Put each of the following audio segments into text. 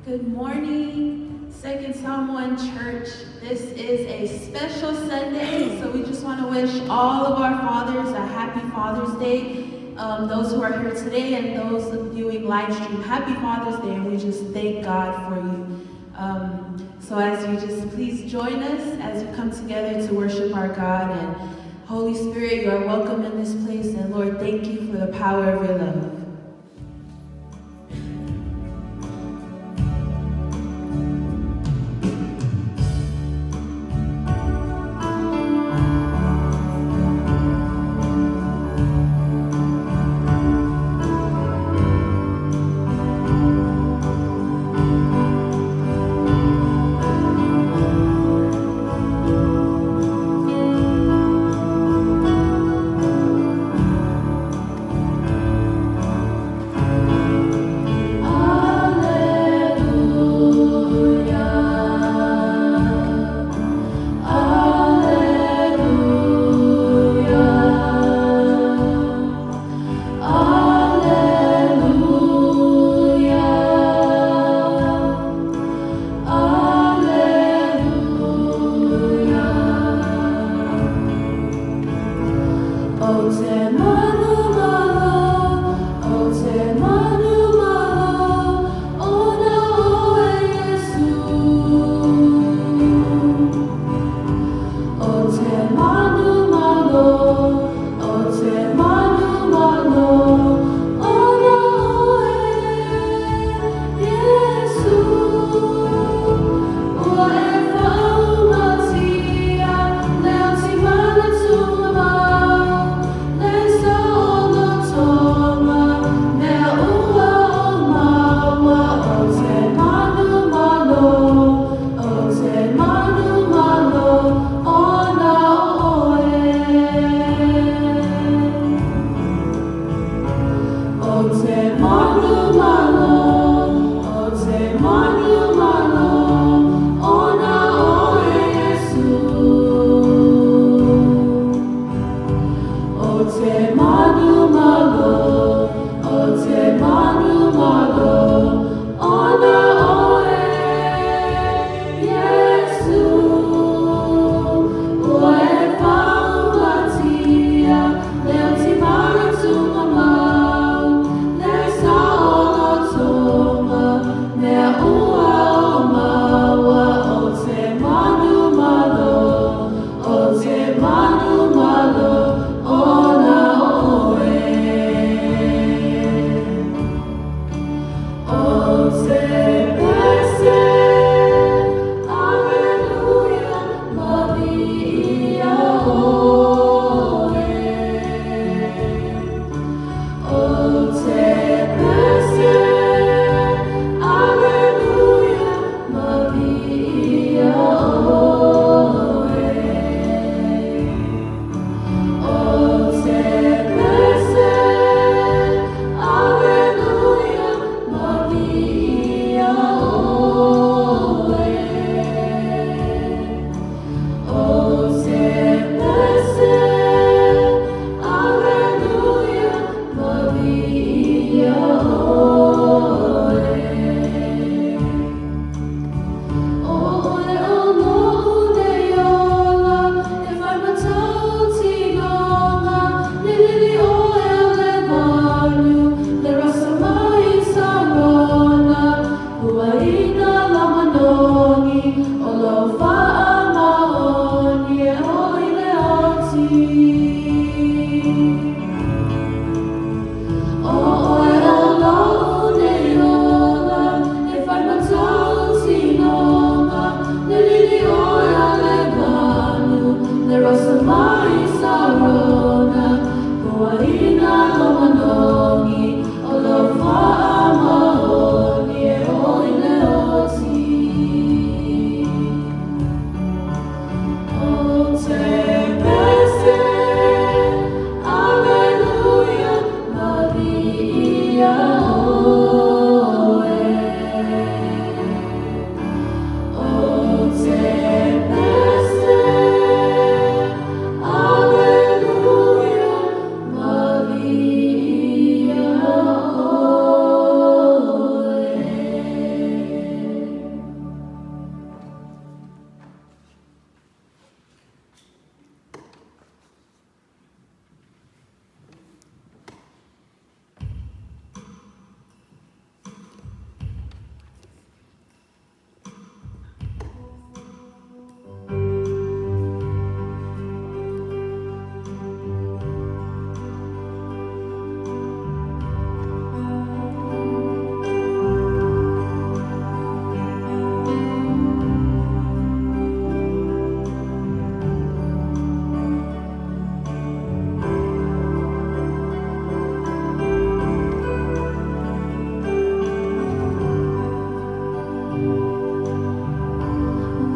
Good morning, Second Samoan Church. This is a special Sunday, so we just want to wish all of our fathers a happy Father's Day. Those who are here today and those viewing live stream, happy Father's Day, and we just thank God for you. So as you just please join us as we come together to worship our God. And Holy Spirit, you are welcome in this place, and Lord, thank you for the power of your love.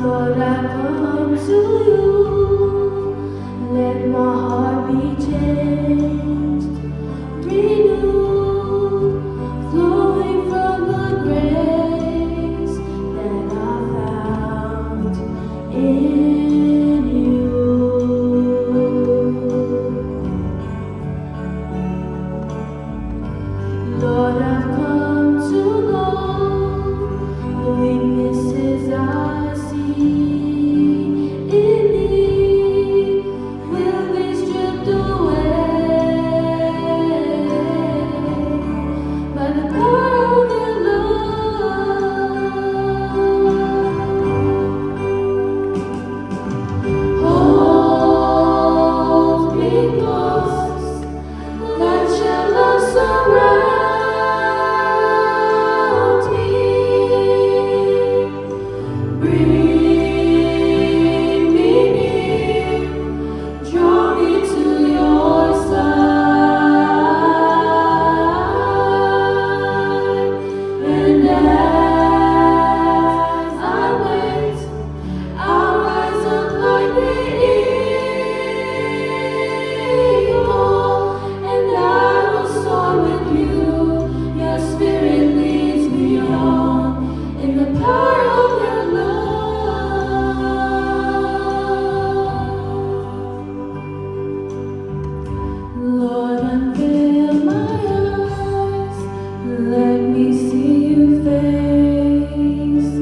Lord, I come to you. Let my heart be changed, renewed, flowing from the grace that I found in you. Lord, I've come to know the weaknesses I see in me will be stripped away by the power of your love. Hold me close. Let your love surround me. Bring me near, draw me to your side. And as I wait, I'll rise up like the eagle, and I will soar with you. Your spirit leads me on in the power of your love. Lord, unveil my eyes, let me see you face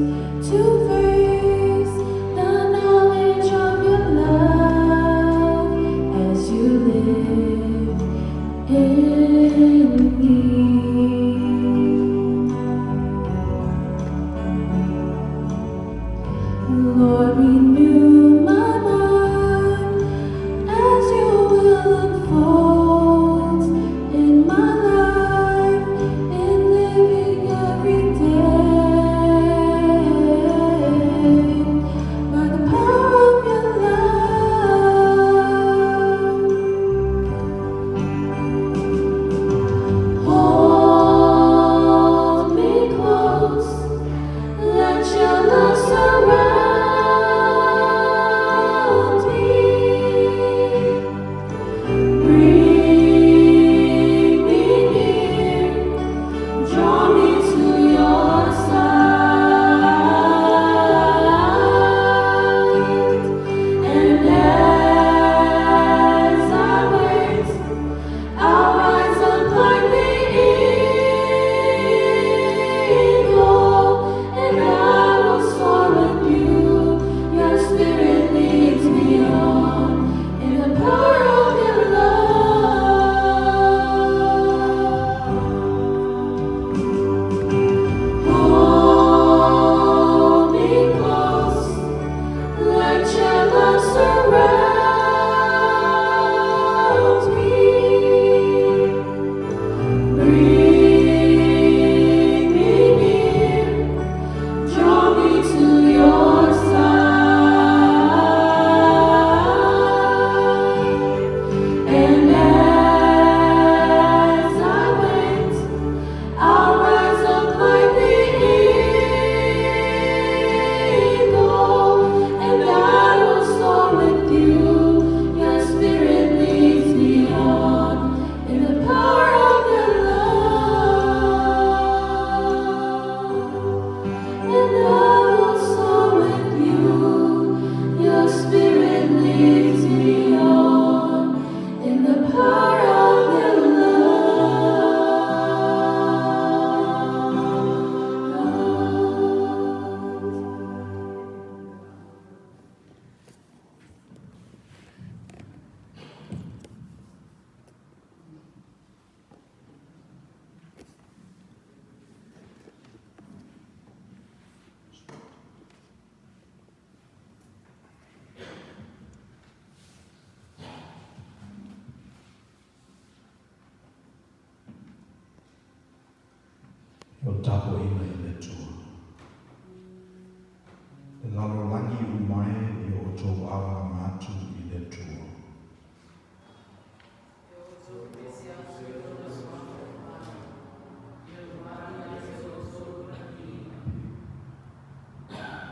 to face, the knowledge of your love as you live in me. Lord, renew my mind as your will unfolds in my life, in living every day by the power of your love. Hold me close, let your love surround me. Bring me near, draw me to your side. And as I wait, I'll rise up like the eagle, and I will soar with you. Your spirit leads me on in the power of your love. Hold me close, let your love surround me. Bring me near, draw me to your side. And as I wait, I'll rise up like the eagle, and I will soar with you. Your spirit leads me on in the power of your love. And I will soar with you. Your spirit leads me on in the power of your love. O le tapuaiga i le Atua. Le lalolagi uma e, ia outou alagaga atu i le Atua.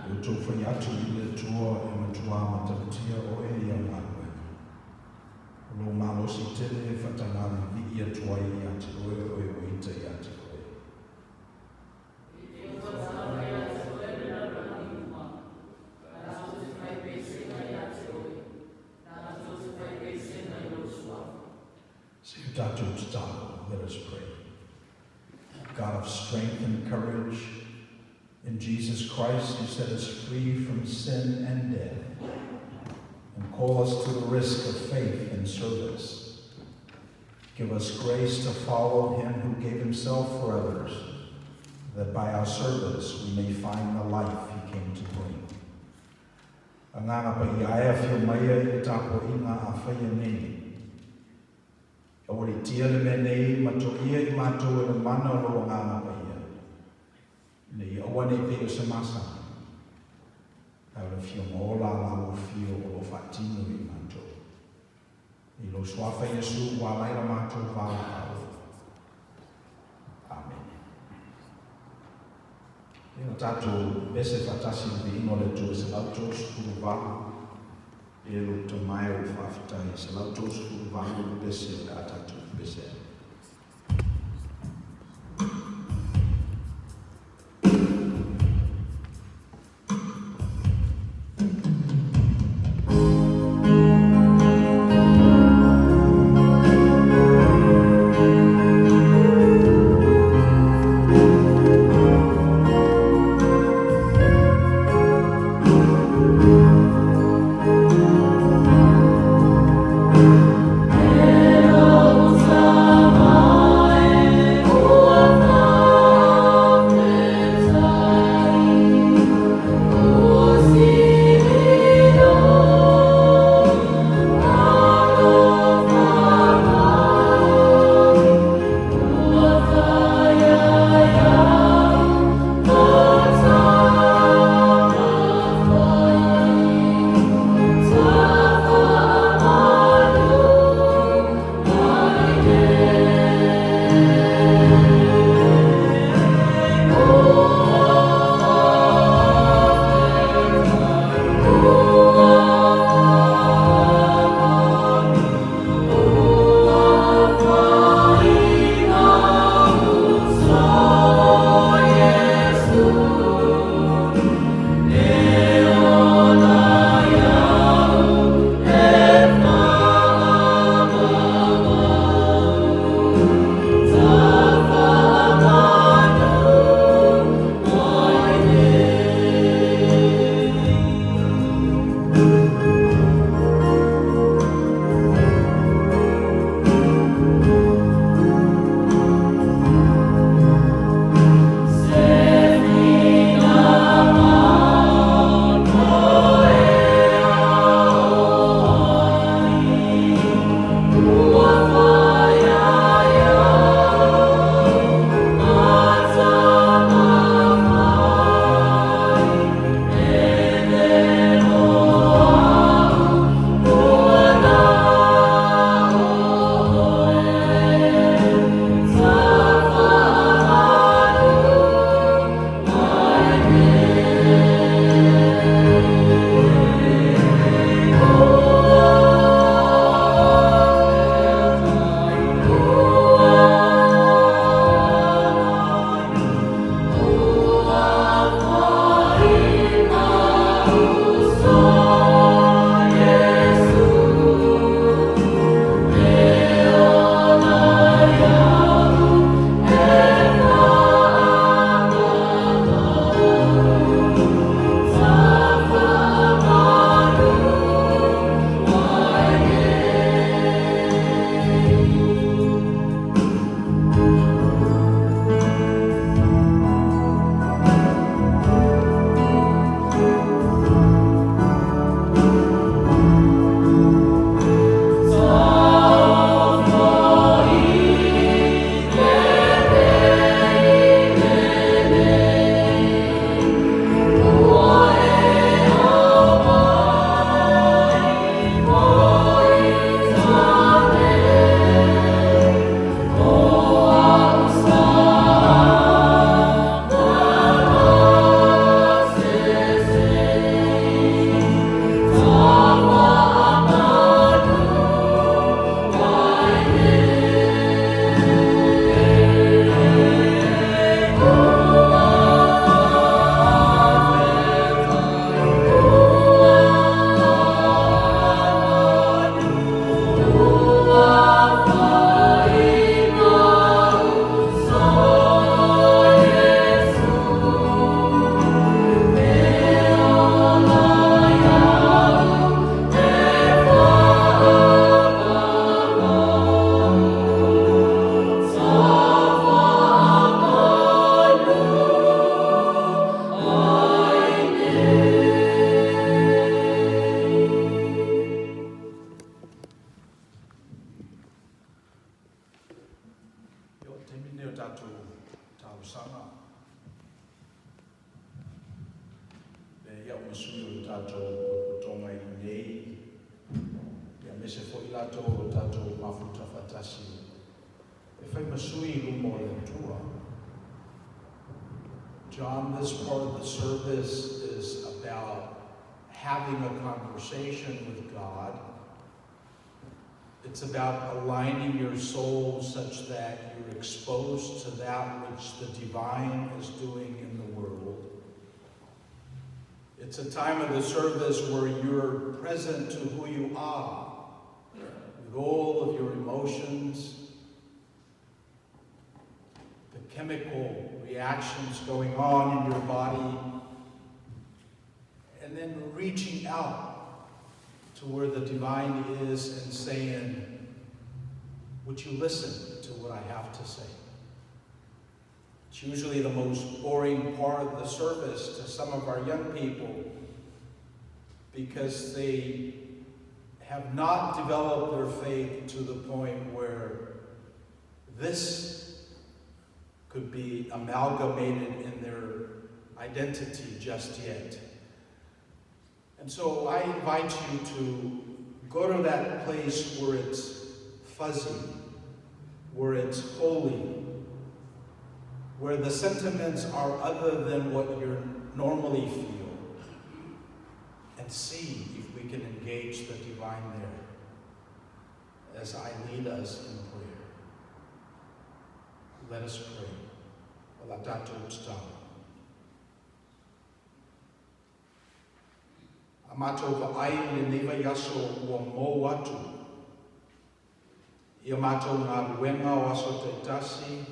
E o tou fai atu i le Atua e matuā matautia oe i au galuega. O lou malosi tele e faatagalivii atu ai ia te oe o e ua ita ia te oe. Se i o tatou tatalo, let us pray. God of strength and courage, in Jesus Christ you set us free from sin and death and call us to the risk of faith and service. Give us grace to follow him who gave himself for others, that by our service we may find the life he came to bring. Agaga Paia e, afio maia i le tapuaiga a faia nei. Aualiitia le mea nei ma toia i matou e le mana o lou Agaga Paia, ina ia aua ne i pei o se masani, ae o le Afioga ola a la ua afio o lo o faatino i matou. I lou Suafa Iesu ua ala ai la matou valaau. Amene. Ia na tatou pese faatasi i le viiga o le Atua 138, E lou Tama e, ua ou faafetai. 138 le pese o le a tatou pese ai. sui o le tatou potopotoga i inei, aemaise foi i latou o lo tatou mafuta faatasi e fai ma sui i luma o le Atua. John, this part of the service is about having a conversation with God. It's about aligning your soul such that you're exposed to that which the divine is doing in the world. It's a time of the service where you're present to who you are, with all of your emotions, the chemical reactions going on in your body, and then reaching out to where the divine is and saying, "Would you listen to what I have to say?" It's usually the most boring part of the service to some of our young people because they have not developed their faith to the point where this could be amalgamated in their identity just yet. And so I invite you to go to that place where it's fuzzy, where it's holy, where the sentiments are other than what you normally feel, and see if we can engage the divine there as I lead us in prayer. Let us pray. O le tatou tatalo. A matou vaai i lenei vaiaso ua mou atu i a matou galuega o aso taitasi,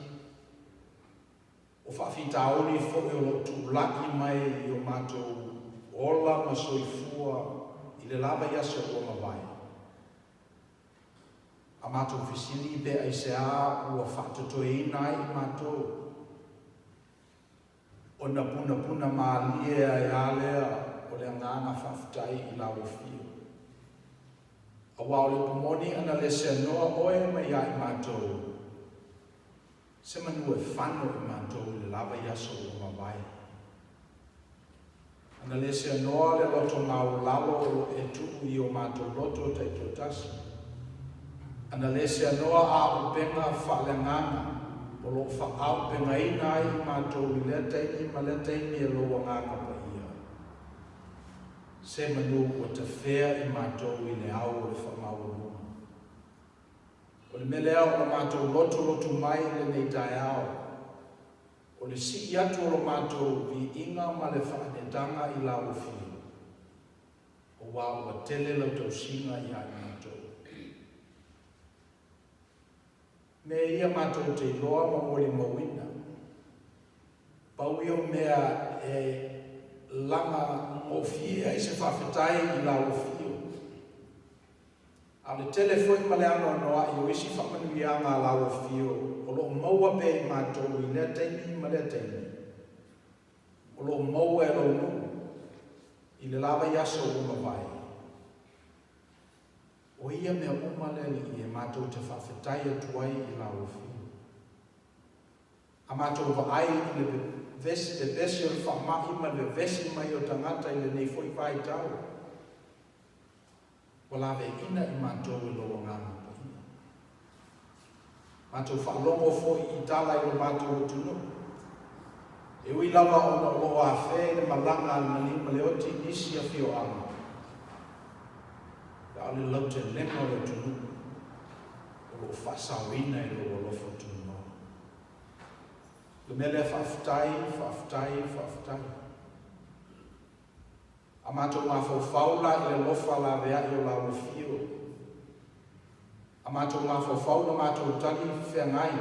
o faafitauli foi o loo tuulai mai i o matou ola ma soifua i le la vaiaso ua mavae. A matou fesili pe aisea ua faatotoeina ai i matou ona punapuna malie ai a lea o le agaga faafetai i lau afio. Auā o le upu moni ana le seanoa oe mai ia i matou, se manu e fano i matou i le la vaiaso ua mavae. Ana le seanoa le loto maualalo o lo e tuu i o matou loto taitoatasi. Ana le seanoa auupega faaleagaga o lo o faaauupegaina ai i matou i lea taimi ma lea taimi e lou Agaga Paia. Se manu ua tafea i matou i le ao o le faamaualuga. O le mea lea o le matou lotolotu mai i lenei taeao, o le sii atu o lo matou viiga ma le faaneetaga i lau afio, auā ua tele lau tausiga ia i matou. Mea ia matou te iloa ma molimauina, pau ia o mea e laga gofie ai se faafetai i lau afio. A o le tele foi ma le anoanoai o isi faamanuiaga a lau afio o lo o maua pea i matou i lea taimi ma lea taimi, o lo o maua e lou nuu i le la vaiaso ua mavae. O ia mea uma le Alii e matou te faafetai atu ai i lau afio. A matou vaai i le vevesi o le faamai ma le vevesi mai o tagata i lenei foi vaitau, ua laveaiina i matou e lou Agaga Paia. Matou faalogo foi i tala i lo matou atunuu, e ui lava ona o lo o afea i le malaga a le maliu ma le oti i nisi afioaga, a o le lautelega o le atunuu o lo o faasaoina e lou alofa tunoa. O le mea lea faafetai, faafetai, faafetai. A matou mafaufau la i le alofa laveai o lau afio, a matou mafaufau na matou tali feagai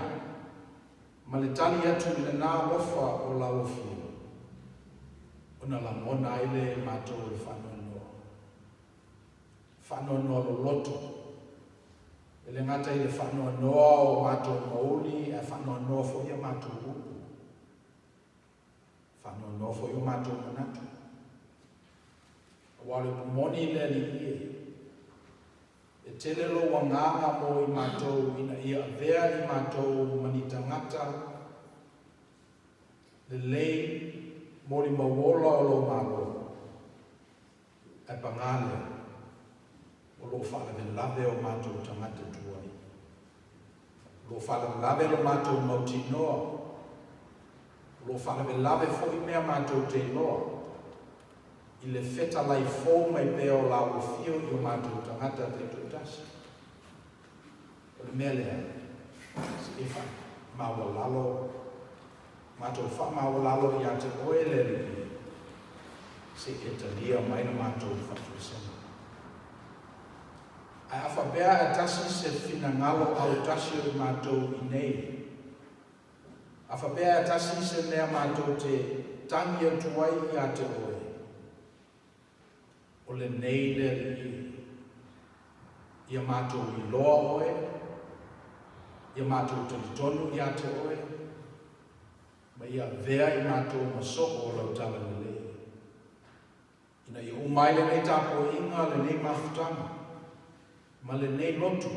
ma le tali atu i lena alofa o lau afio, ona lagona ai lea e matou o le faanoanoa. Faanoanoa loloto. E le gata i le faanoanoa o matou mauli, ae faanoanoa foi a matou upu. Faanoanoa foi o matou manatu. Auā o le upu moni le Alii e, e tele lou agaga mo i matou ina ia avea i matou ma ni tagata lelei molimau ola o lou Malo. Paga lea, o loo faalavelave o matou tagata tuai, o loo faalavelave lo matou mautinoa, o loo faalavelave foʻi mea matou te iloa i le fetalai fou mai pea o lau Afio i o matou tagata taitoatasi. O le mea lea, se e faamaualalo, matou faamaualalo iā te Oe le Alii, se e talia mai le matou faatoesega. Ae a faapea e tasi se finagalo autasi o i matou i nei, a faapea e tasi se mea matou te tagi atu ai iā te Oe, o lenei le Alii, ia matou iloa Oe, ia matou talitonu iā te Oe, ma ia avea i matou ma soo o lau talalelei. Ina ia uma ai lenei tapuaiga, lenei mafutaga, ma lenei lotu,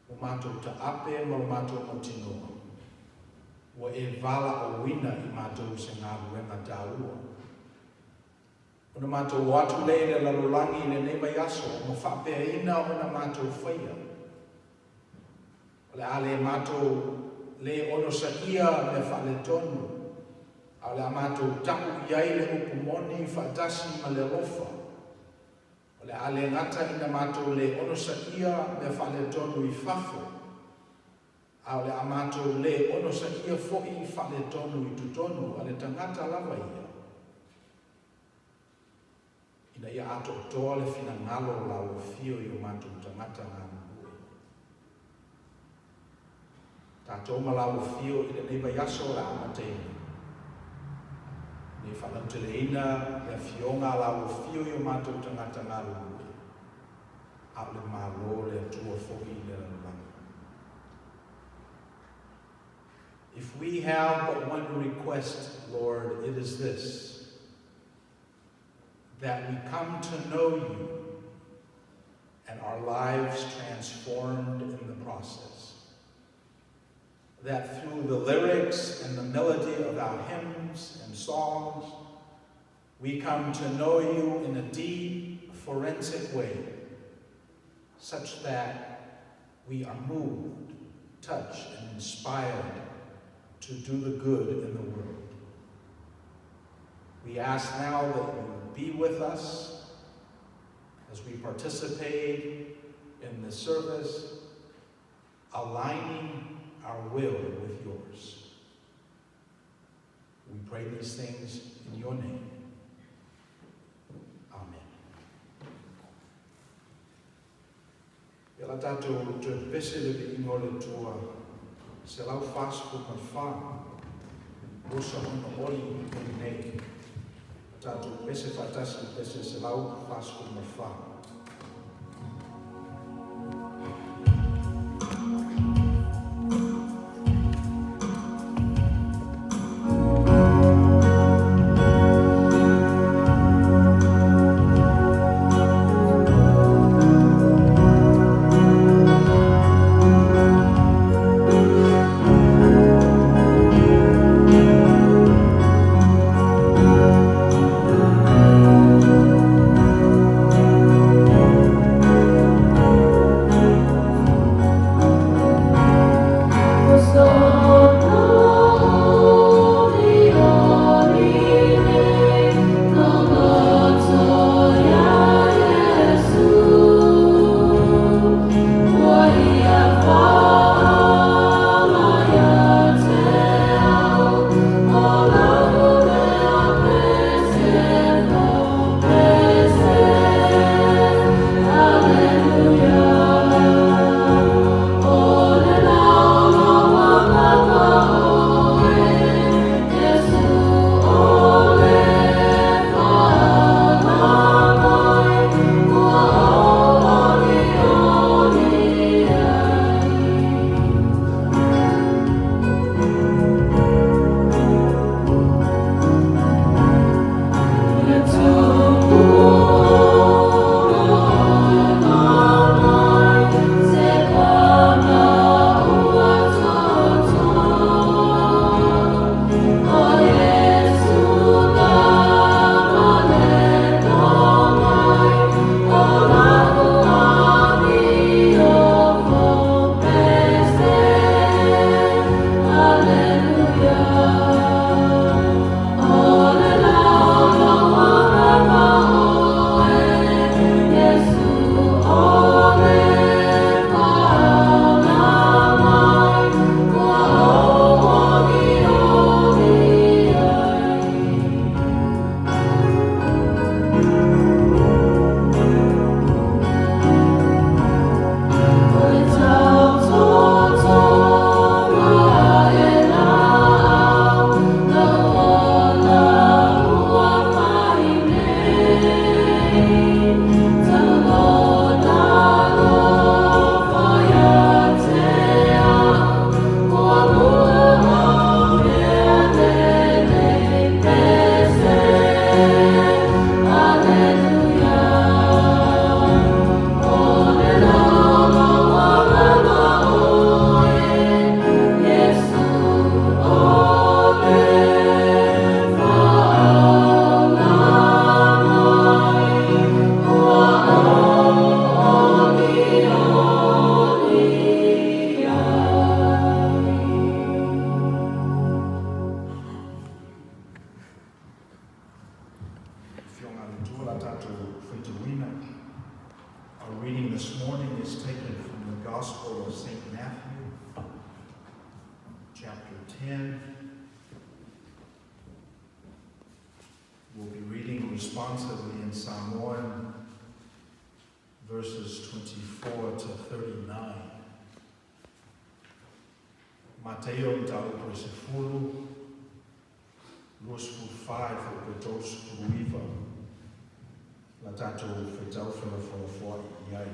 ua matou taape ma lo matou mautinoa, ua e valaauina i matou i se galuega taua. Ona matou o atu lea i le lalolagi i lenei vaiaso, ma faapeaina ona matou faia. O le a le matou lē onosaia mea faaletonu, a o le a matou ta'u i ai le upu moni faatasi ma le alofa. O le a le gata ina matou lē onosaia mea faaletonu i fafo, a o le a matou lē onosaia foʻi faaletonu i totonu a le tagata lava ia, ina ia atoatoa le finagalo o lau Afio i o matou tagata galulue. Tatou ma lau Afio i lenei vaiaso o le a amataina, ina ia faalauteleina le afioga a lau Afio i o matou tagata galulue, a o le Malo o le Atua foʻi i le lalolagi. If we have but one request, Lord, it is this, that we come to know you and our lives transformed in the process. That through the lyrics and the melody of our hymns and songs, we come to know you in a deep, forensic way, such that we are moved, touched, and inspired to do the good in the world. We ask now that you be with us as we participate in this service, aligning our will with yours. We pray these things in your name. Amen. Ia la tatou toe pese le viiga o le Atua, 144, osa ona oli i lenei. Tatou pese faatasi pese 144. Afioga i le Atua la tatou faitauina. Our reading this morning is taken from the Gospel of St. Matthew, chapter 10. We'll be reading responsively in Samoan, verses 24 to 39. Mateo mataupu e 10, 24 e fuaiupu e 39, la tatou faitau felafolafoai i ai.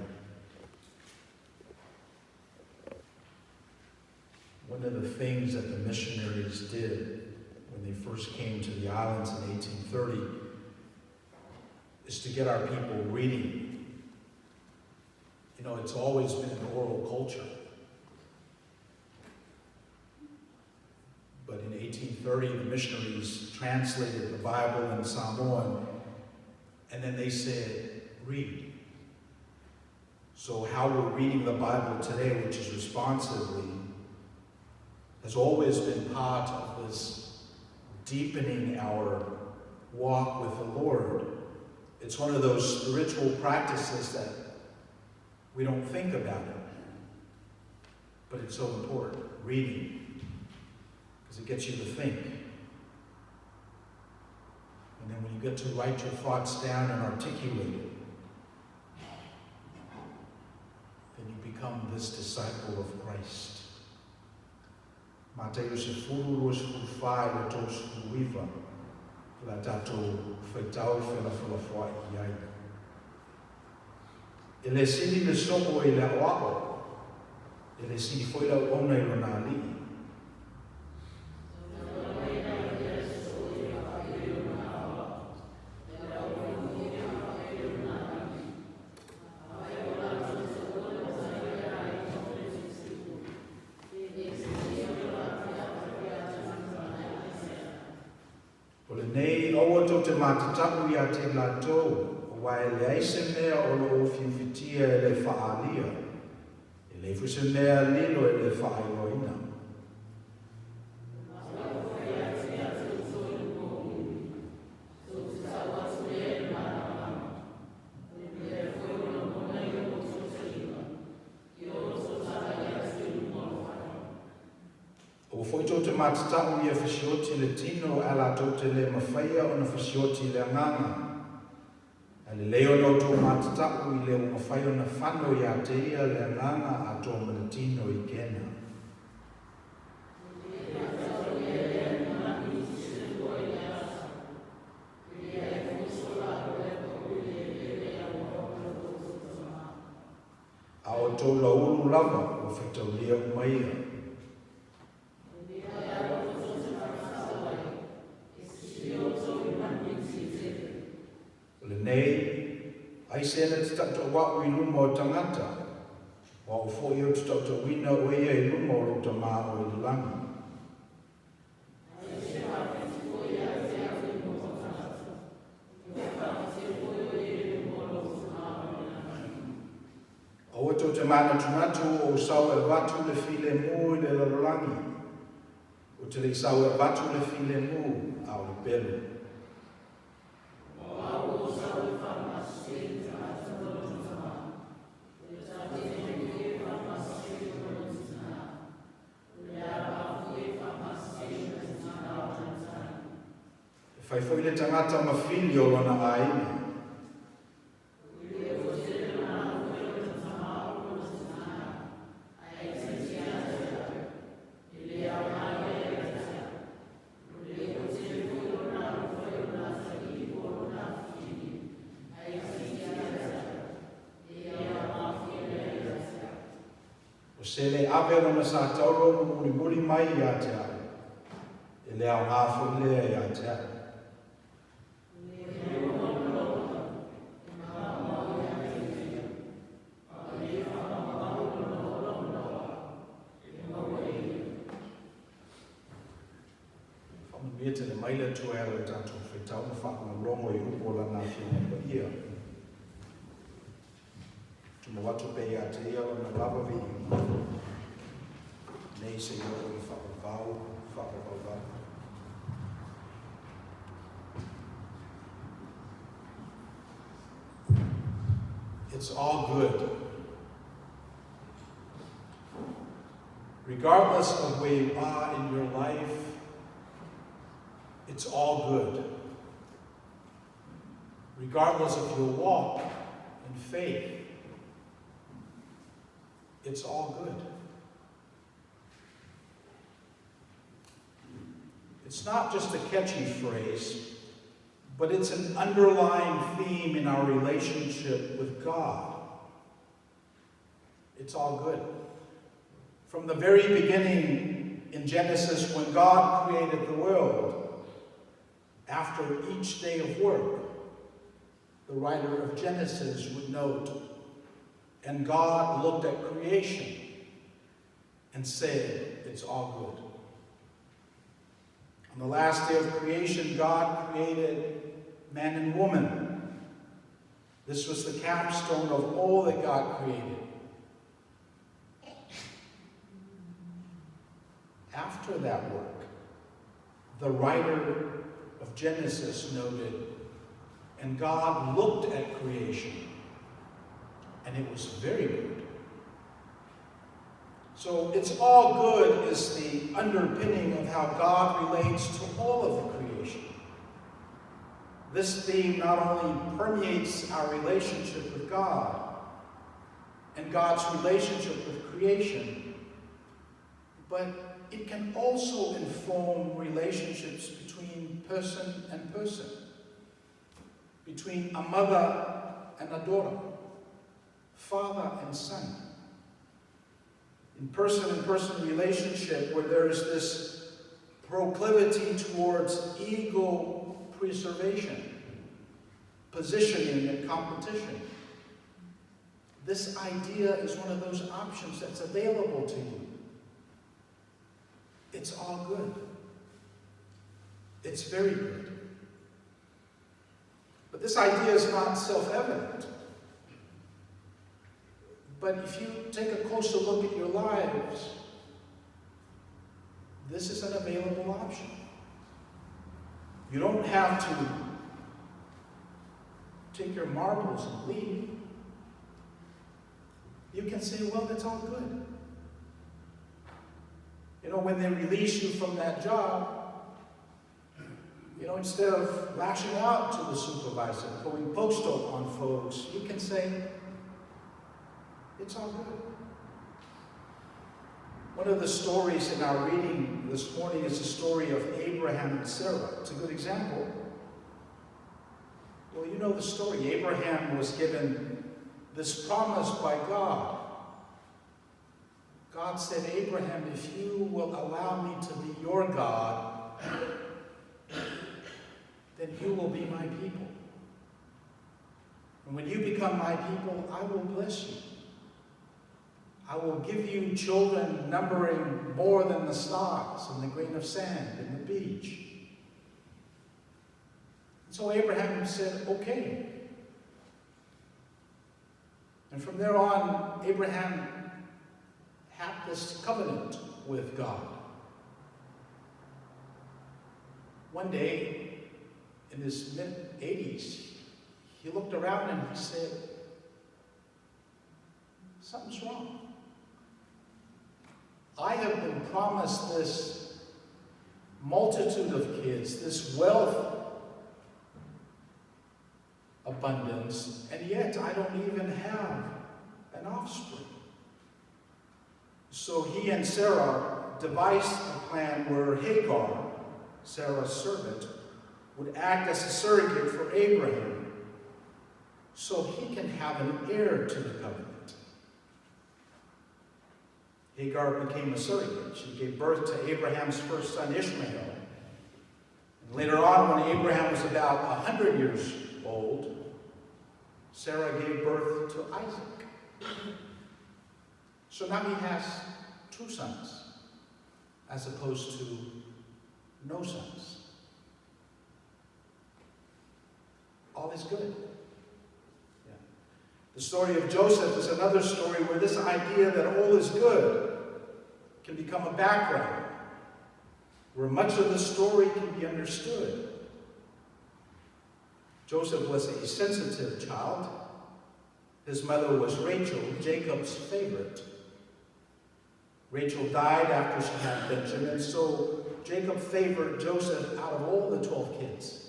One of the things that the missionaries did when they first came to the islands in 1830 is to get our people reading. It's always been an oral culture. But in 1830, the missionaries translated the Bible in Samoan, and then they said, read. So how we're reading the Bible today, which is responsively, has always been part of this deepening our walk with the Lord. It's one of those spiritual practices that we don't think about it, but it's so important, reading, because it gets you to think. And then when you get to write your thoughts down and articulate it, then you become this disciple of Christ. Mateo 10, 24 i le 39, la tatou faitau felafolafoai i ai. E le sili le soo i le aoao, e le sili foi le auauna i lona alii. O lenei, aua tou te matatau ia te latou, aua e leai se mea o lo o ufiufitia e le faaalia, e leai foi se mea lilo e le faailoaina. Aua foi tou te matatau ia fesioti le tino ae latou te le mafaia ona fesioti le agaga. Ae lelei ona outou matatau i le ua mafai ona fano ia te ia le agaga atoa ma le tino i Kena. A o tou laulu lava ua faitaulia uma ia. O lenei, aisea na te tautauaʻu i luma o tagata, o au foi ou te tautauina oe ia i luma o lou Tamā o i le lagi. Aua tou te manatunatu o ou sau e avatu le filemu i le lalolagi. Ou te le i sau e avatu le filemu, a o le pelu. E fai foi le tagata ma fili o lona aiga. O se le ave lona sa tauro ma mulimuli mai ia te au, e le aoga foi lea ia te au. Faamanuia tele mai le Atua e ala i le tatou faitau ma faalogologo i upu o Lana Afioga Paia. Tumau atu pea ia te ia lona lava viiga, nei seia oo i le faavavau faavavauvau. It's all good. Regardless of where you are in your life, it's all good. Regardless of your walk in faith, it's all good. It's not just a catchy phrase, but it's an underlying theme in our relationship with God. It's all good. From the very beginning in Genesis, when God created the world, after each day of work, the writer of Genesis would note, and God looked at creation and said, it's all good. On the last day of creation, God created man and woman. This was the capstone of all that God created. After that work, the writer of Genesis noted, and God looked at creation, and it was very good. So it's all good is the underpinning of how God relates to all of the creation. This theme not only permeates our relationship with God and God's relationship with creation, but it can also inform relationships between person and person, between a mother and a daughter, father and son. In person-and-person relationship where there is this proclivity towards ego preservation, positioning and competition. This idea is one of those options that's available to you. It's all good. It's very good. But this idea is not self-evident. But if you take a closer look at your lives, this is an available option. You don't have to take your marbles and leave. You can say, well, it's all good. You know, when they release you from that job, you know, instead of lashing out to the supervisor, going postal on folks, you can say, it's all good. One of the stories in our reading this morning is the story of Abraham and Sarah. It's a good example. Well, you know the story. Abraham was given this promise by God. God said, Abraham, if you will allow me to be your God, then you will be my people. And when you become my people, I will bless you. I will give you children numbering more than the stars and the grain of sand and the beach. And so Abraham said, okay. And from there on, Abraham had this covenant with God. One day, in his mid-80s, he looked around and he said, something's wrong. I have been promised this multitude of kids, this wealth abundance, and yet I don't even have an offspring. So he and Sarah devised a plan where Hagar, Sarah's servant, would act as a surrogate for Abraham so he can have an heir to the covenant. Hagar became a surrogate. She gave birth to Abraham's first son, Ishmael. And later on, when Abraham was about 100 years old, Sarah gave birth to Isaac. So now he has two sons, as opposed to no sons. All is good. Yeah. The story of Joseph is another story where this idea that all is good can become a background, where much of the story can be understood. Joseph was a sensitive child. His mother was Rachel, Jacob's favorite. Rachel died after she had Benjamin, so Jacob favored Joseph out of all the 12 kids.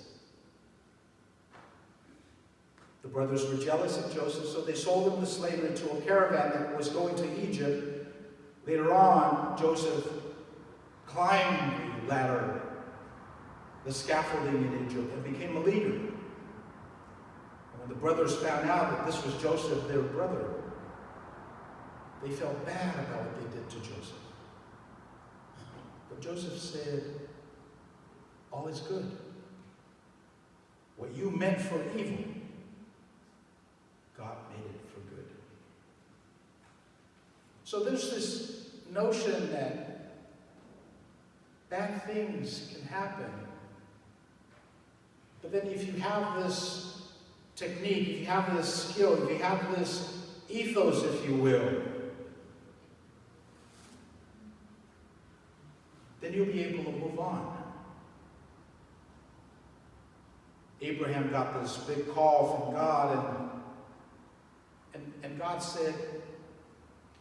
The brothers were jealous of Joseph, so they sold him to slavery to a caravan that was going to Egypt. Later on, Joseph climbed the ladder, the scaffolding in Egypt, and became a leader. And when the brothers found out that this was Joseph, their brother, they felt bad about what they did to Joseph. But Joseph said, "All is good. What you meant for evil, God made it for good." So there's this notion that bad things can happen. But then if you have this technique, if you have this skill, if you have this ethos, if you will, then you'll be able to move on. Abraham got this big call from God, and God said,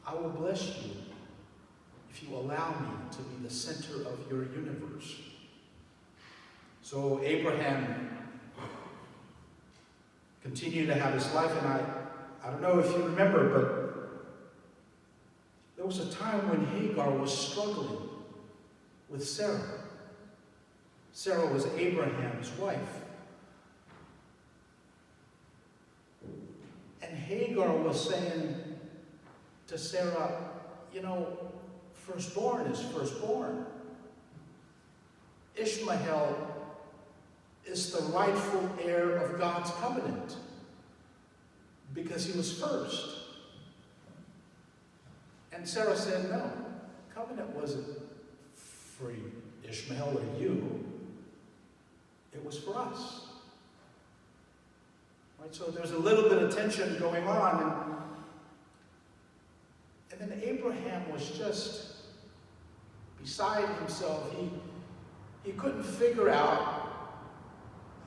"I will bless you if you allow me to be the center of your universe." So Abraham continued to have his life, and I don't know if you remember, but there was a time when Hagar was struggling with Sarah. Sarah was Abraham's wife. And Hagar was saying to Sarah, "Firstborn is firstborn. Ishmael is the rightful heir of God's covenant because he was first." And Sarah said, "No, covenant wasn't for Ishmael or you. It was for us." Right? So there's a little bit of tension going on. And then Abraham was just beside himself. He couldn't figure out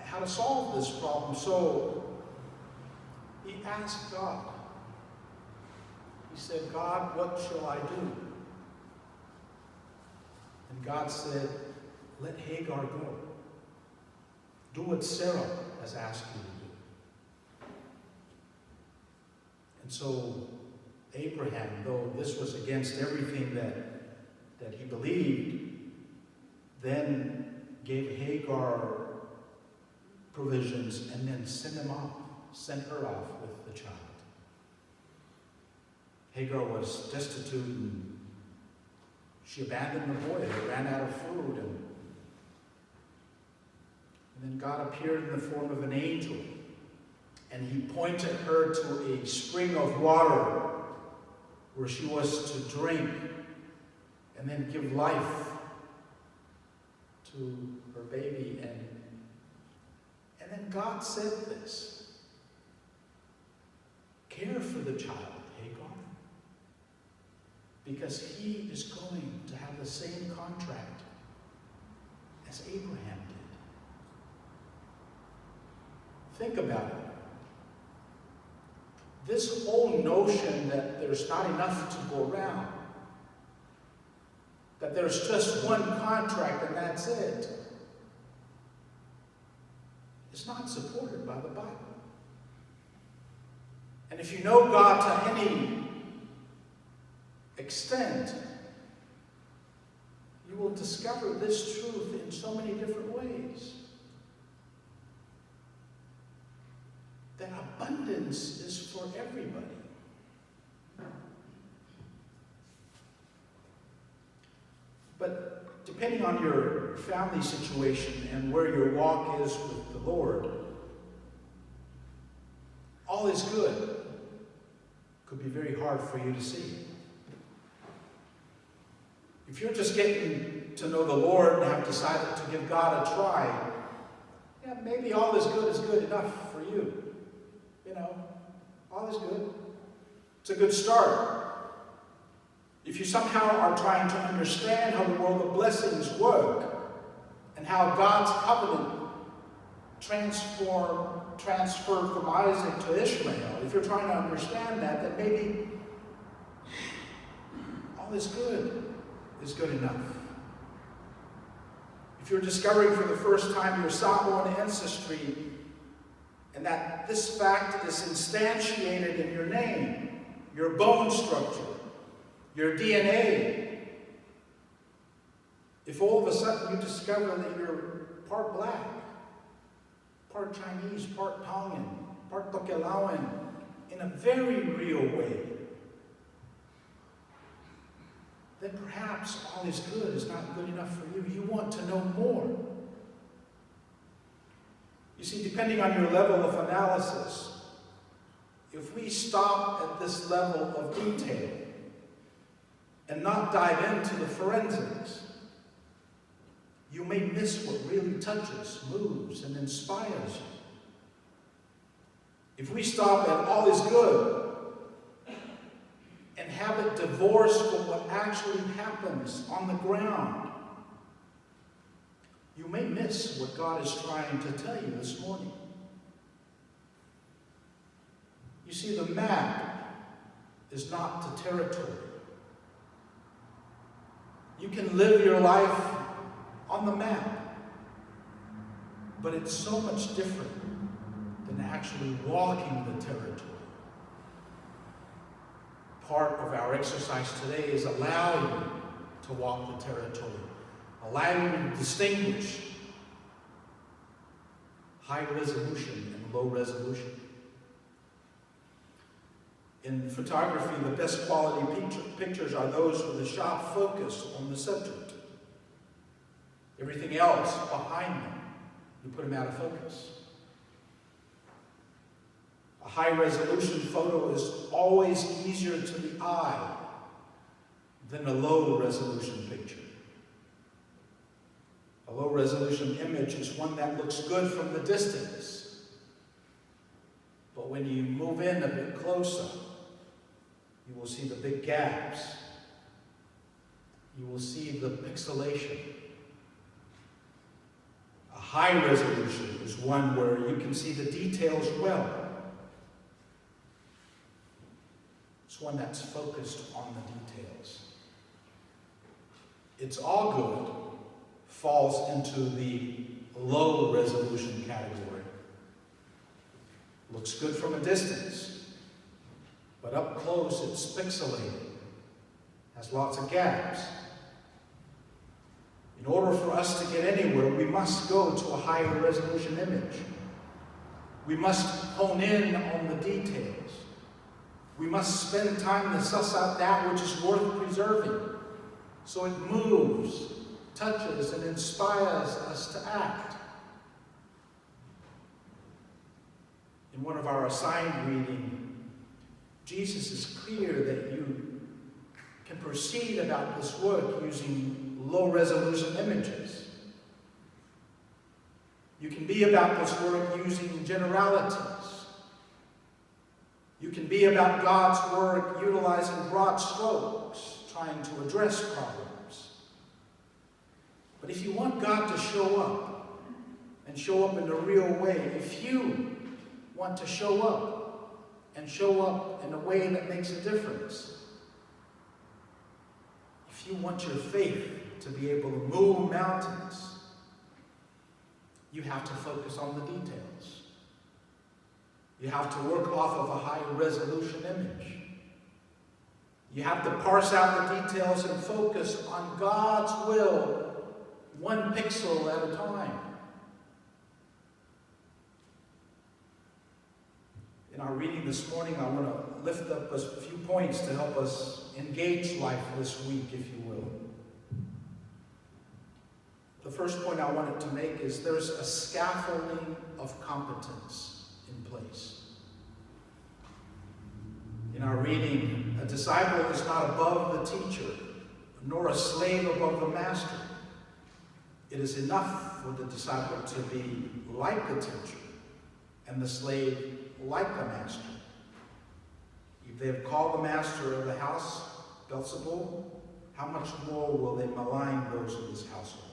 how to solve this problem. So he asked God. He said, "God, what shall I do?" And God said, "Let Hagar go. Do what Sarah has asked you to do." And so Abraham, though this was against everything that he believed, then gave Hagar provisions and then sent her off with the child. Hagar was destitute and she abandoned the boy. They ran out of food. And then God appeared in the form of an angel, and he pointed her to a spring of water where she was to drink and then give life to her baby. And then God said this: "Care for the child, Hagar, because he is going to have the same contract as Abraham did." Think about it. This whole notion that there's not enough to go around, that there's just one contract and that's it, is not supported by the Bible. And if you know God to any extent, you will discover this truth in so many different ways. That abundance is for everybody. But depending on your family situation and where your walk is with the Lord, all is good could be very hard for you to see. If you're just getting to know the Lord and have decided to give God a try, yeah, maybe all is good enough for you. All is good. It's a good start. If you somehow are trying to understand how the world of blessings work and how God's covenant transfer from Isaac to Ishmael, if you're trying to understand that, then maybe all is good enough. If you're discovering for the first time your Samoan ancestry, and that this fact is instantiated in your name, your bone structure, your DNA, if all of a sudden you discover that you're part black, part Chinese, part Tongan, part Tokelauan, in a very real way, then perhaps all is good is not good enough for you. You want to know more. You see, depending on your level of analysis, if we stop at this level of detail and not dive into the forensics, you may miss what really touches, moves, and inspires you. If we stop at all is good and have it divorced from what actually happens on the ground, you may miss what God is trying to tell you this morning. You see, the map is not the territory. You can live your life on the map, but it's so much different than actually walking the territory. Part of our exercise today is allow you to walk the territory, allow you to distinguish high resolution and low resolution. In photography, the best quality pictures are those with a sharp focus on the subject. Everything else behind them, you put them out of focus. A high-resolution photo is always easier to the eye than a low-resolution picture. A low-resolution image is one that looks good from the distance, but when you move in a bit closer, you will see the big gaps. You will see the pixelation. A high resolution is one where you can see the details well. It's one that's focused on the details. It's all good falls into the low resolution category. Looks good from a distance, but up close it's pixelated, has lots of gaps. In order for us to get anywhere, we must go to a higher resolution image. We must hone in on the details. We must spend time to suss out that which is worth preserving, so it moves, touches, and inspires us to act. In one of our assigned reading, Jesus is clear that you can proceed about this work using low-resolution images. You can be about this work using generalities. You can be about God's work utilizing broad strokes, trying to address problems. But if you want God to show up, and show up in a real way, if you want to show up, and show up in a way that makes a difference, if you want your faith to be able to move mountains, you have to focus on the details. You have to work off of a high-resolution image. You have to parse out the details and focus on God's will, one pixel at a time. In our reading this morning, I want to lift up a few points to help us engage life this week, if you will. The first point I wanted to make is there's a scaffolding of competence in place. In our reading, a disciple is not above the teacher, nor a slave above the master. It is enough for the disciple to be like the teacher, and the slave like the master. If they have called the master of the house Beelzebul, how much more will they malign those of his household?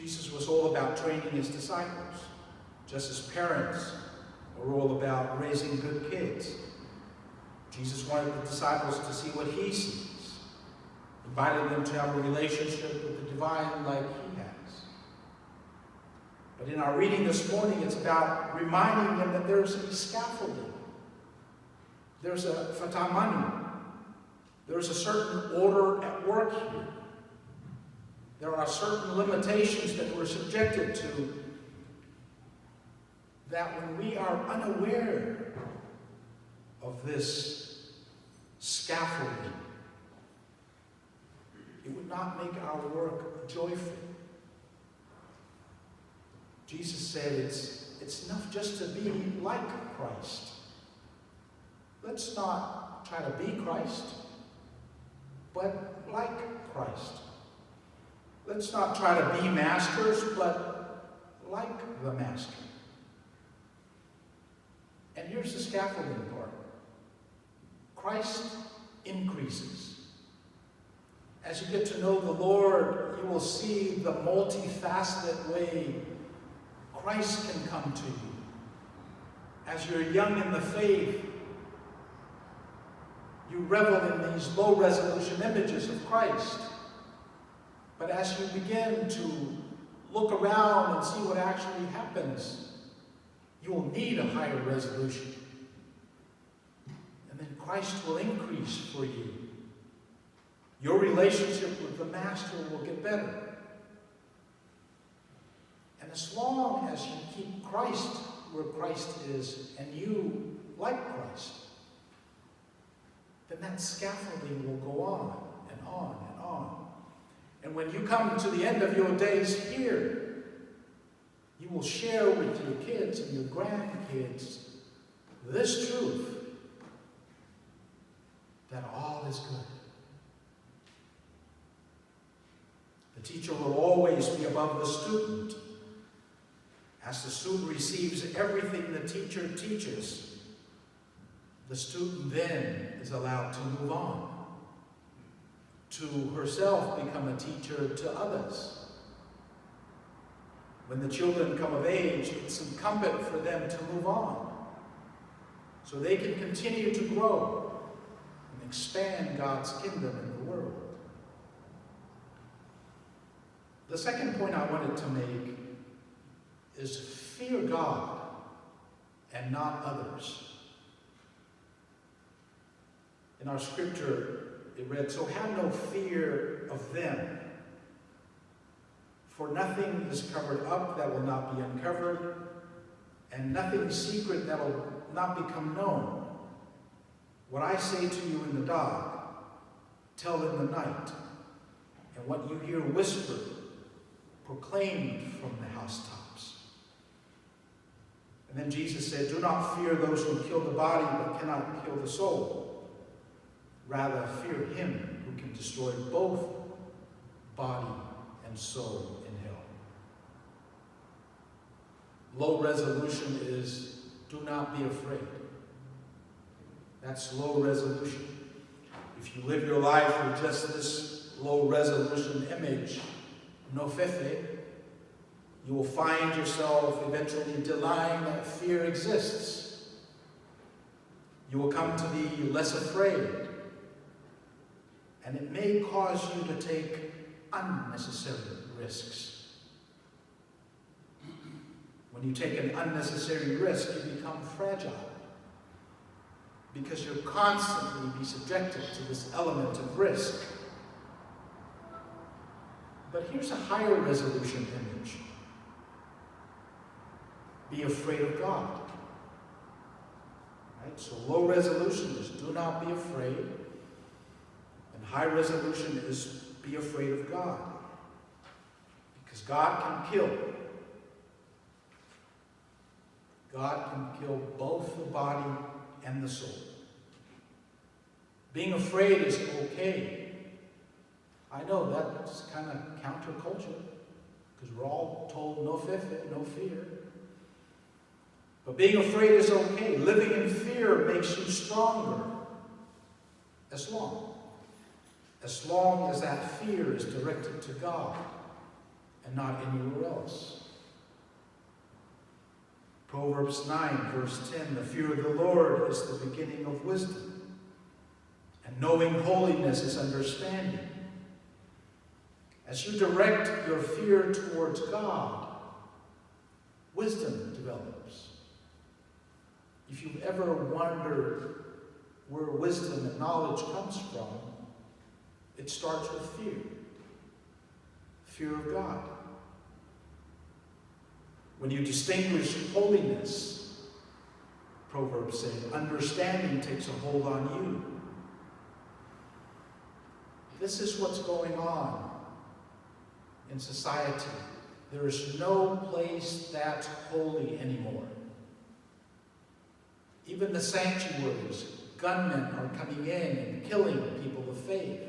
Jesus was all about training his disciples, just as parents are all about raising good kids. Jesus wanted the disciples to see what he sees, invited them to have a relationship with the divine like he has. But in our reading this morning, it's about reminding them that there's a scaffolding. There's a fatamanu. There's a certain order at work here. There are certain limitations that we're subjected to that when we are unaware of this scaffolding, it would not make our work joyful. Jesus said it's enough just to be like Christ. Let's not try to be Christ, but like Christ. Let's not try to be masters, but like the master. And here's the scaffolding part. Christ increases. As you get to know the Lord, you will see the multifaceted way Christ can come to you. As you're young in the faith, you revel in these low-resolution images of Christ. But as you begin to look around and see what actually happens, you will need a higher resolution. And then Christ will increase for you. Your relationship with the Master will get better. And as long as you keep Christ where Christ is and you like Christ, then that scaffolding will go on and on and on. And when you come to the end of your days here, you will share with your kids and your grandkids this truth, that all is good. The teacher will always be above the student. As the student receives everything the teacher teaches, the student then is allowed to move on, to herself become a teacher to others. When the children come of age, it's incumbent for them to move on, so they can continue to grow and expand God's kingdom in the world. The second point I wanted to make is fear God and not others. In our scripture, it read, "So have no fear of them, for nothing is covered up that will not be uncovered, and nothing secret that will not become known. What I say to you in the dark, tell in the night, and what you hear whispered, proclaimed from the housetops." And then Jesus said, "Do not fear those who kill the body but cannot kill the soul. Rather, fear him who can destroy both body and soul in hell." Low resolution is do not be afraid. That's low resolution. If you live your life with just this low resolution image, no fefe, you will find yourself eventually denying that fear exists. You will come to be less afraid, and it may cause you to take unnecessary risks. When you take an unnecessary risk, you become fragile, because you'll constantly be subjected to this element of risk. But here's a higher resolution image. Be afraid of God. Right? So low resolution is do not be afraid. And high resolution is be afraid of God. Because God can kill. God can kill both the body and the soul. Being afraid is okay. I know that's kind of counterculture, because we're all told no fefe, no fear. But being afraid is okay. Living in fear makes you stronger. As long as that fear is directed to God and not anywhere else. Proverbs 9, verse 10, the fear of the Lord is the beginning of wisdom, and knowing holiness is understanding. As you direct your fear towards God, wisdom develops. If you've ever wondered where wisdom and knowledge comes from, it starts with fear. Fear of God. When you distinguish holiness, Proverbs say, understanding takes a hold on you. This is what's going on in society. There is no place that's holy anymore. Even the sanctuaries, gunmen are coming in and killing people of faith.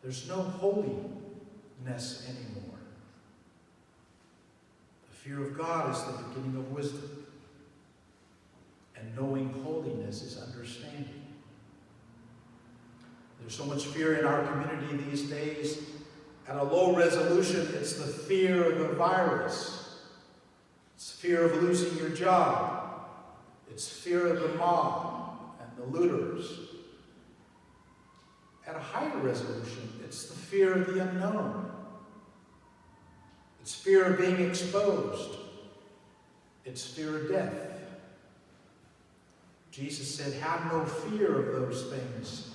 There's no holiness anymore. The fear of God is the beginning of wisdom. And knowing holiness is understanding. There's so much fear in our community these days. At a low resolution, it's the fear of the virus. It's fear of losing your job. It's fear of the mob and the looters. At a higher resolution, it's the fear of the unknown. It's fear of being exposed. It's fear of death. Jesus said, have no fear of those things,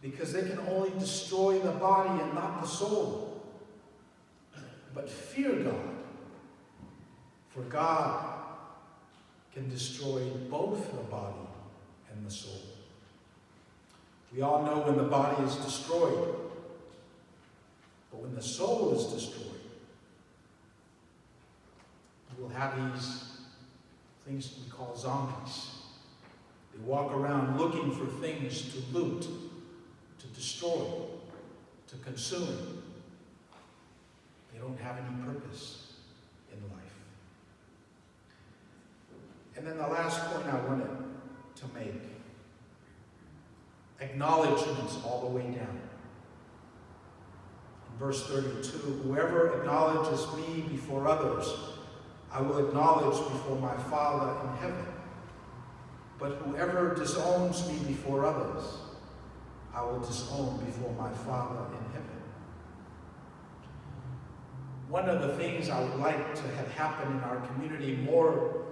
because they can only destroy the body and not the soul. But fear God, for God can destroy both the body and the soul. We all know when the body is destroyed, but when the soul is destroyed, you will have these things we call zombies. They walk around looking for things to loot, to destroy, to consume. They don't have any purpose in life. And then the last point I wanted to make, acknowledgments all the way down. In verse 32, whoever acknowledges me before others, I will acknowledge before my Father in heaven. But whoever disowns me before others, I will disown before my Father in heaven. One of the things I would like to have happen in our community more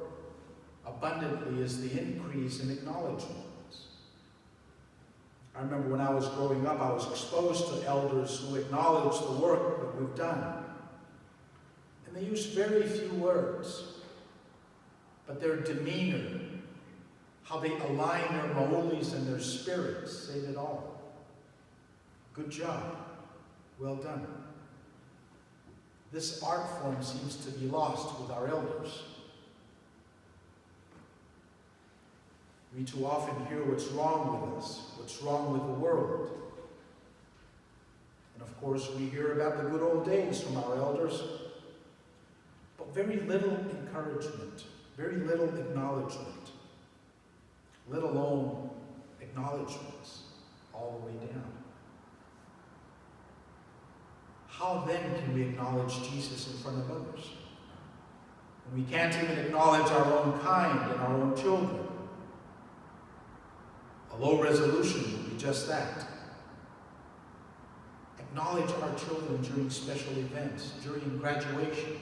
abundantly is the increase in acknowledgments. I remember when I was growing up, I was exposed to elders who acknowledged the work that we've done. And they used very few words, but their demeanor, how they align their maulis and their spirits, say it all. Good job. Well done. This art form seems to be lost with our elders. We too often hear what's wrong with us, what's wrong with the world. And of course, we hear about the good old days from our elders, but very little encouragement, very little acknowledgement, let alone acknowledgments all the way down. How then can we acknowledge Jesus in front of others? When we can't even acknowledge our own kind and our own children. A low resolution would be just that. Acknowledge our children during special events, during graduation.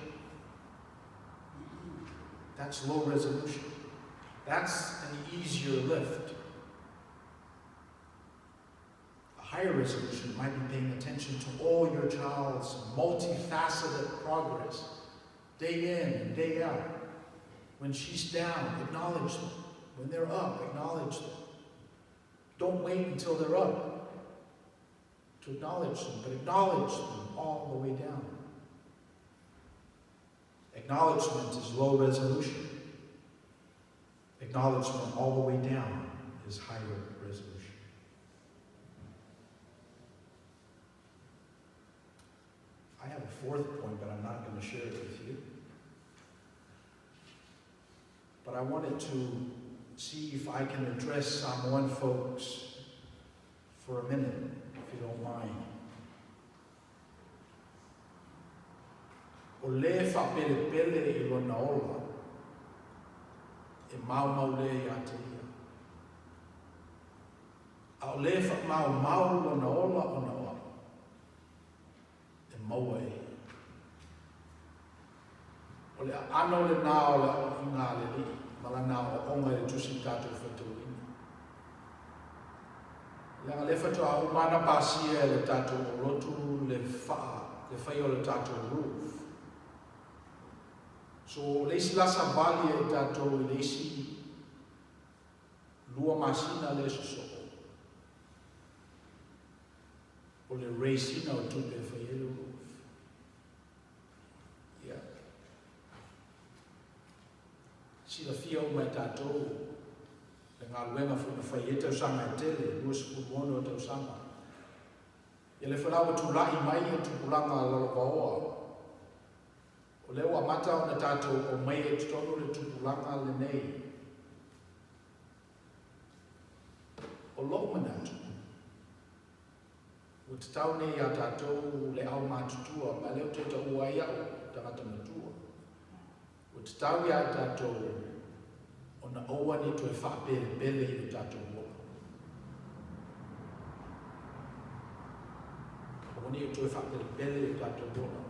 That's low resolution. That's an easier lift. A higher resolution might be paying attention to all your child's multifaceted progress, day in and day out. When she's down, acknowledge them. When they're up, acknowledge them. Don't wait until they're up to acknowledge them, but acknowledge them all the way down. Acknowledgement is low resolution. Acknowledgement all the way down is higher resolution. I have a fourth point, but I'm not going to share it with you. But I wanted to see if I can address Samoan folks for a minute, if you don't mind. O lē faapelepele i lona ola e maumau lea iā te ia. A o lē faamaumau lona ola ona o a'u, e maua e ia. O le aano lenā o le aoaiga a le Alii ma lana aoaoga i le Tusi tatou faitauina. Leaga lea faatoa uma ana pasia e le tatou olotu le faa le faia o le tatou roof. So o le isi la savali a i tatou i le isi 2 masina lea sosoo, o le raise ina o tupe e fai ai le roof. Ia. Silafia uma e tatou le galuega foi na fai ai tausaga e tele, 26 tausaga. Ia le foi la ua tula'i mai ia tupulaga lalovaoa. O lea ua amata ona tatou aumaia i totonu le tupulaga lenei. O lou manatu, ua tatau nei iā tatou le aumatutua, ma lea ou te taua ai a'u tagata matua. Ua tatau iā i tatou ona aua ne i toe faapelepele i o tatou ola. Aua ne i toe faapelepele i o tatou ola.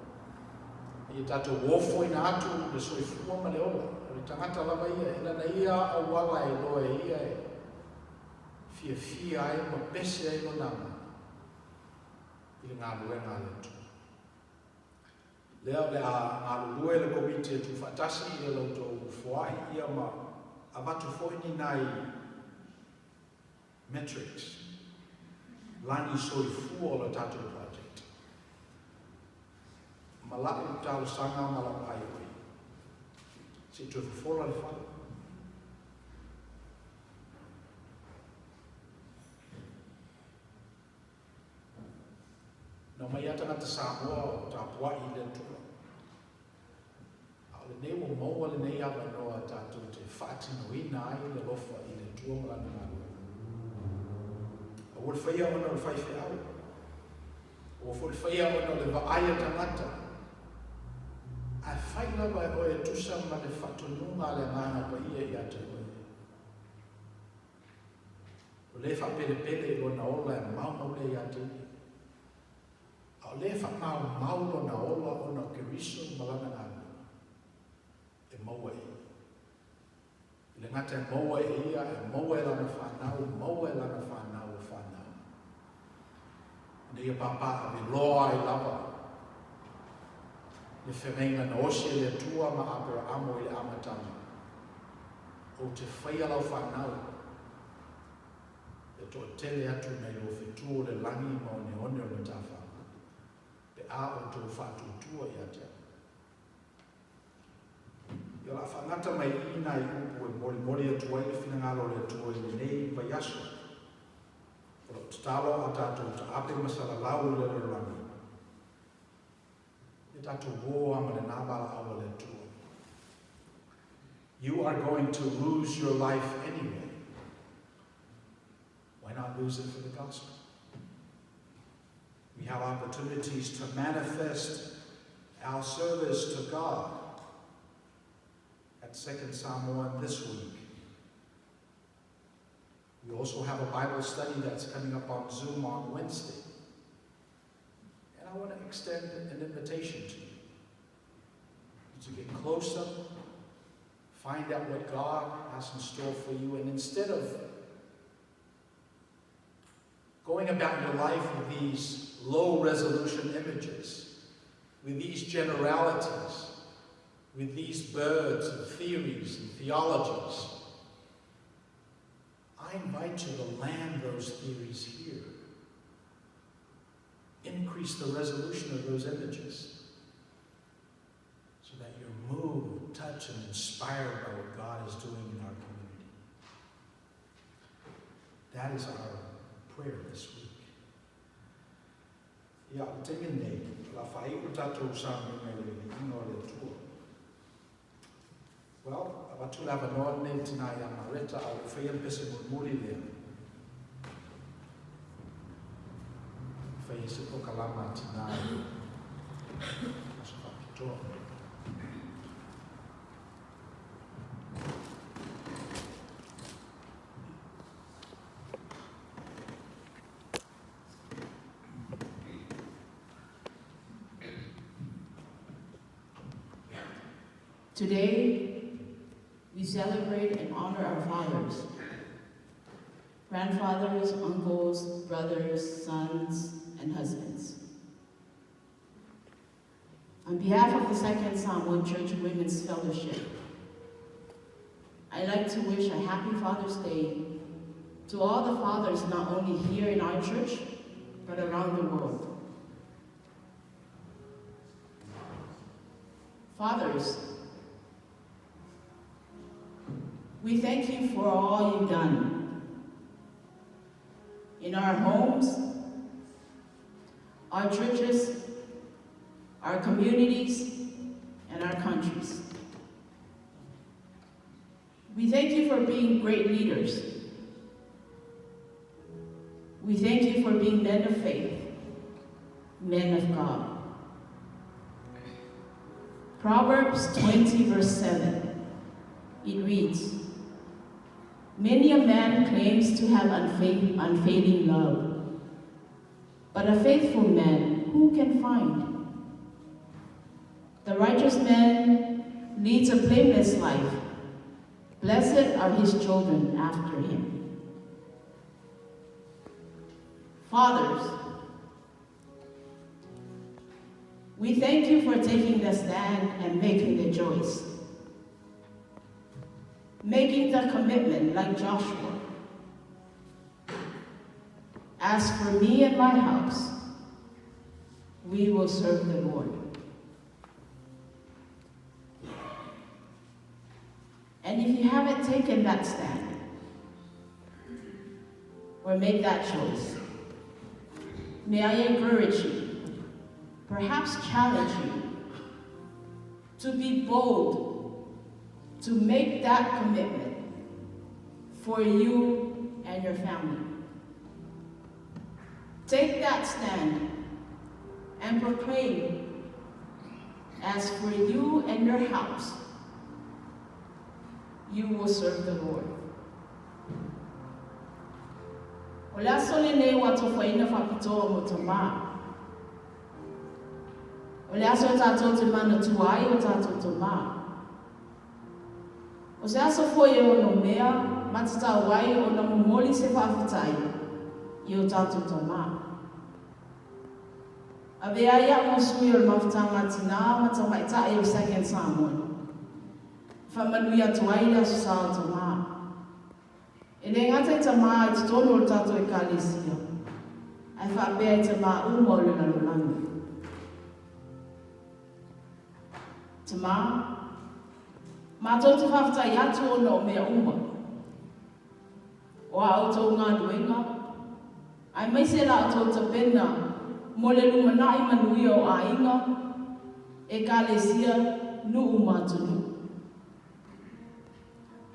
Ia tatou ofoina atu le soifua ma le ola. O le tagata lava ia, e lana ia auala e iloa e ia e fiafia ai ma pese ai lona agaga i le galuega a le Atua. Lea o le a galulue le komiti e tuufaatasi ia la outou foai ia ma avatu foi ni nai metrics lagi soifua o le tatou project. Ma la'u talosaga ma la'u aioi, se i toe fofola le fale. Na mai a tagata Samoa o tapua'i i le Atua. A o lenei ua maua lenei avanoa tatou te faatinoina ai le alofa i le Atua ma lana galuega. Aua le faia ona o le faifeau. Aua foi le faia ona o le vaai a tagata. Ae fai lava e oe e tusa ma le faatonuga a le Agaga Paia ia te oe. O lē faapelepele i lona ola e maumau lea iā te ia. A o lē faamaumau lona ola ona o Keriso ma lana galuega, e maua e ia. I le gata e maua e ia, e maua e lana fanau, maua e lana fanau o fanau. Ina ia papaaveloa ai lava le feagaiga na osi e le Atua ma Aperaamo i le amataga. Ou te faia lau fanau e toatele atu nai lo fetu o le lagi ma oneone o le matafaga, pe a outou faatuatua ia te a'u. Ia o le a faagata mai i nai upu e molimoli atu ai le finagalo o le Atua i lenei vaiaso. O la'u tatalo a tatou taape ma salalau i le lalolagi, ia tatou ō a ma lenā valaau a le Atua. You are going to lose your life anyway. Why not lose it for the gospel? We have opportunities to manifest our service to God at Second Samoan this week. We also have a Bible study that's coming up on Zoom on Wednesday. And I want to extend an invitation to you to get closer, find out what God has in store for you, and instead of going about your life with these low resolution images, with these generalities, with these birds and theories and theologies, I invite you to land those theories here. Increase the resolution of those images so that you're moved, touched, and inspired by what God is doing in our community. That is our prayer this week. Ia, o le taimi lenei, o le a faai'u tatou saunoaga i le viiga o le Atua. Well, avatu le avanoa lenei tinā iā Mareta a o le faia le pese mulimuli lea. Faia se pokalama a tinā i aso faapitoa. Today, we celebrate and honor our fathers, grandfathers, uncles, brothers, sons, and husbands. On behalf of the Second Samoan Church Women's Fellowship, I'd like to wish a happy Father's Day to all the fathers not only here in our church, but around the world. Fathers, we thank you for all you've done in our homes, our churches, our communities, and our countries. We thank you for being great leaders. We thank you for being men of faith, men of God. Proverbs 20, verse 7, it reads, "Many a man claims to have unfailing love, but a faithful man who can find? The righteous man leads a blameless life. Blessed are his children after him." Fathers, we thank you for taking the stand and making the choice, making the commitment like Joshua. "As for me and my house, we will serve the Lord." And if you haven't taken that stand or made that choice, may I encourage you, perhaps challenge you, to be bold, to make that commitment for you and your family. Take that stand and proclaim, "As for you and your house, you will serve the Lord." O le aso lenei ua atofaina faapitoa mo tamā. O le aso tatou te manatua ai o tatou tamā. O se aso foi e ono mea, ma tatau ai ona momoli se faafetai i o tatou tamā. Avea ai au ma sui o le mafutaga a tinā ma tamaitai o Second Samoan. Faamanuia atu ai le aso sa o tamā. E le gata i tamā i totonu o le tatou ekalesia, ae faapea i tamā uma o le lalolagi. Tamā, matou te faafetai atu ona o mea uma, o a outou galuega, aemaise la outou tapena mo le lumanai manuia o aiga, ekalesia, nuu ma atunuu.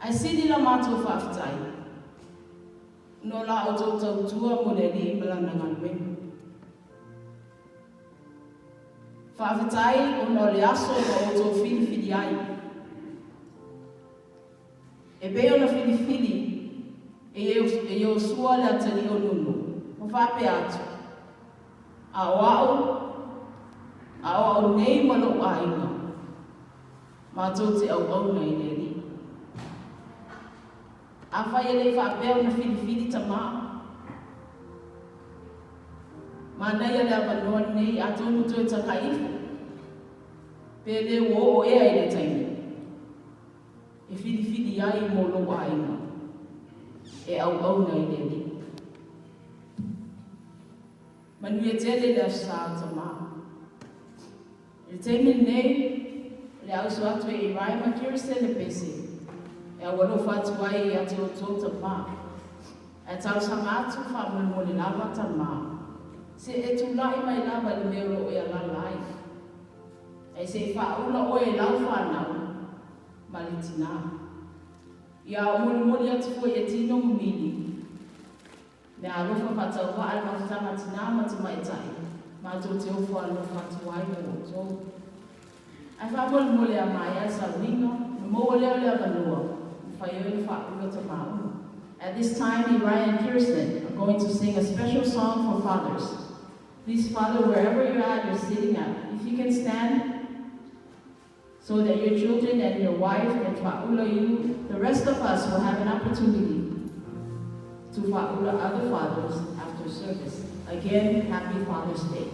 Ae sili la matou faafetai no la outou tautua mo le Alii ma Lana galuega. Faafetai ona o le aso na outou filifili ai. E pei ona filifili e Iosua le atalii o Nunu, ma faapea atu, "A o au, a o au nei ma lou aiga, matou te auauna i le Alii." Afai e le i faapea ona filifili tamā, manaia le avanoa lenei atonu toe tagai ifo, pe le ua oo ea i le taimi e filifili ai mo lou aiga e auauna i le Alii. Manuia tele le aso sa o tamā. I le taimi lenei, o le a usu atu e Irae ma Kirsten le pese e aualofa atu ai ia te outou tamā. Ae talosaga atu faamolemole lava tamā, se e tulai mai lava i le mea o lo o e alaala ai. Ae se i faaula oe e lau fanau ma le tinā. Ia molimoli atu foi e Tino ma Mili, mea alofa faatauvaa le mafutaga tinā ma tamaitai, matou te ofo alofa atu ai mo outou. Ae faamolemole a maea le sauniga, ona maua lea o le avanoa, mafai ai ona faaula tamā uma. At this time, Uriah and Kirsten are going to sing a special song for fathers. Please, Father, wherever you're at, you're sitting at, if you can stand, so so that your children and your wife can fa'aula you. The rest of us will have an opportunity to fa'aula other fathers after service. Again, happy Father's Day.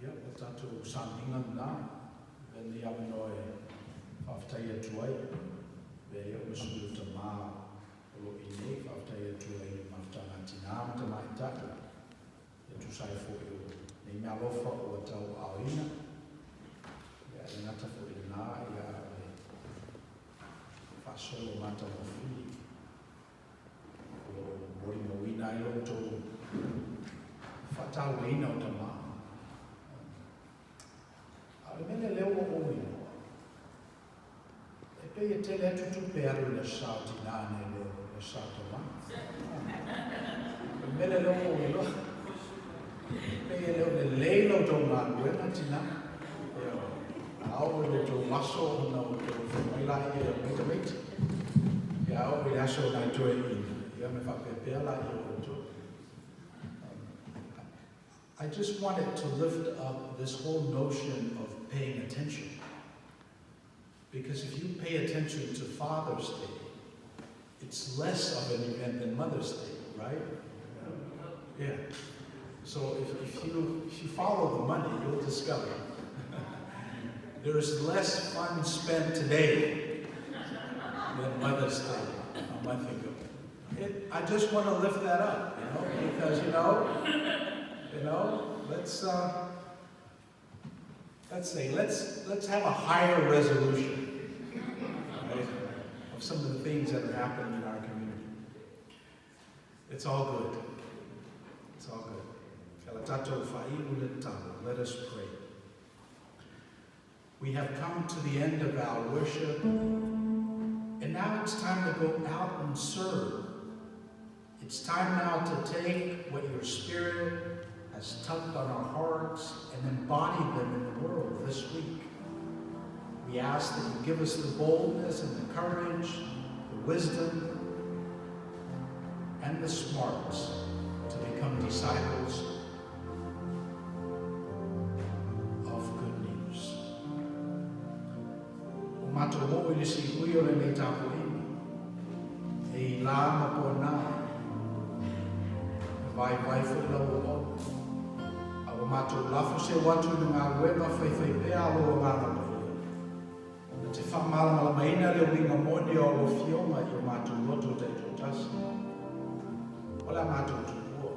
Ia, o le tatou sauniga lena, avea lenei avanoa e faafetai atu ai, avea ai au ma sui o tama o lo o i nei, faafetai atu ai i le mafutaga a tina ma tamaitai, e tusa ai foi o nei meaalofa ua tauaaoina, ia e le gata foi i lena, ia a o le faasolo matagofie o lo o molimauina ai lo outou faatauaina o tama. A o le mea lea lea ua ou iloa, e pei e tele atu tupe e alu i le aso sa o tina nai lo le aso sa o tama. Mele lea ua ou iloa. Pei e le o lelei la outou galuega tinā. Ioe. A oo i lo outou aso ona outou fai mai laia e omai tamaiti. Ia a oo i le aso o nai toeaiina, ia ona faapea pea laia o outou. I just wanted to lift up this whole notion of paying attention. Because if you pay attention to Father's Day, it's less of an event than Mother's Day, right? Yeah. So if you follow the money, you'll discover there is less fun spent today than Mother's Day a month ago. I just want to lift that up, because let's say let's have a higher resolution, right, of some of the things that are happening in our community. It's all good. It's all good. Let us pray. We have come to the end of our worship, and now it's time to go out and serve. It's time now to take what your Spirit has tugged on our hearts and embody them in the world this week. We ask that you give us the boldness and the courage, the wisdom, and the smarts to become disciples of good news. O matou oo i le siui o lenei tapuaiga, e i lā ma ponā, e vaivai foi lau auauna. A ua matou lafo seu atu i le galuega faifaipea a lou Agaga Paia. Na te faamalamalamaina le uiga moni o au afioga i o matou loto taitoatasi. O le a matou tupua.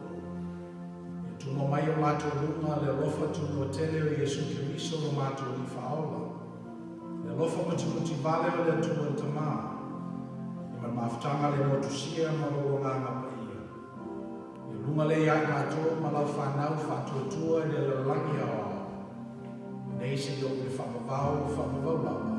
Ia tuma mai i o matou luga le alofa tunoatele o Iesu Keriso lo matou Alii Faaola. Le alofa mutimutivale o le Atua le Tamā. Ia ma le mafutaga le motusia ma lou Agaga Paia. Ia luga lea ia i matou ma lau fanau faatuatua i le lalolagi aoao. Nei seia oo i le faavavau o faavavau lava.